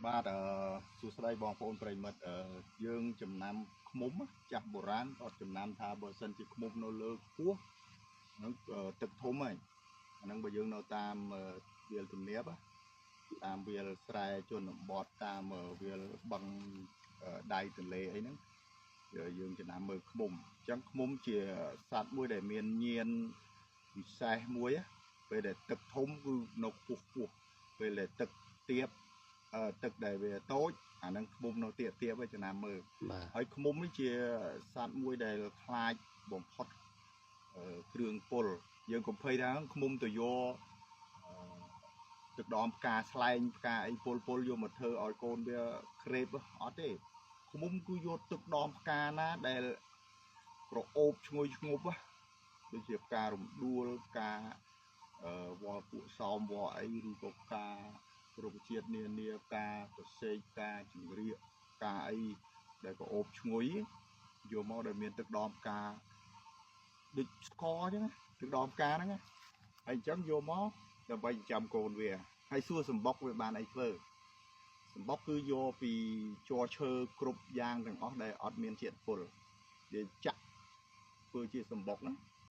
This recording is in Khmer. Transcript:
បាទអឺសួស្តីបងប្អូនប្រិយមិត្តអឺយើងចំណាំឃ្មុំចាស់បុរាណគាត់ចំណាំថាបើសិនជាឃ្មុំនៅលើខ្ពស់ហ្នឹងទឹកធំហើយអាហ្នឹងបើយើងនៅតាមវាលទំនាបតាមវាលស្រែជនបទតាមវាលបឹងដៃទន្លេអីហ្នឹងយើងចំណាំមើលឃ្មុំអញ្ចឹងឃ្មុំជាសត្វមួយដែលមានញៀនពិសេសមួយពេលដែលទឹកធំគឺនៅខ្ពស់ខ្ពស់ពេលដែលទឹកទាបទឹកដែលវាតូចអាហ្នឹងឃ្មុំនៅទៀបទៀបឯចំណាំមើលហើយឃ្មុំនេះជាសត្វមួយដែលខ្លាចបំផុតគ្រឿងពុលយើងកុំភ័យថាឃ្មុំទៅយកទឹកដមផ្កាស្លែងផ្កាអីពុលពុលយកមកធ្វើឲ្យកូនវាក្រេបអត់ទេឃ្មុំគឺយកទឹកដមផ្កាណាដែលក្រអូបឈ្ងុយឈ្ងប់ដូចជាផ្ការំដួលផ្កាវល់ពួកសោមវល់អីឬក៏ផ្ការុក្ខជាតិនានាផ្កាប្រសេកផ្កាចង្រៀកផ្កាអីដែលក្រអូបឈ្ងុយយកមកដែលមានទឹកដមផ្កាដូចស្ករអញ្ចឹងទឹកដមផ្កាហ្នឹងហើយអញ្ចឹងយកមកដើម្បីចិញ្ចឹមកូនវាហើយសួរសម្បុកវាបានអីធ្វើសម្បុកគឺយកពីជ័រឈើគ្រប់យ៉ាងទាំងអស់ដែលអត់មានជាតិពុលវាចាក់ធ្វើជាសម្បុកហ្នឹង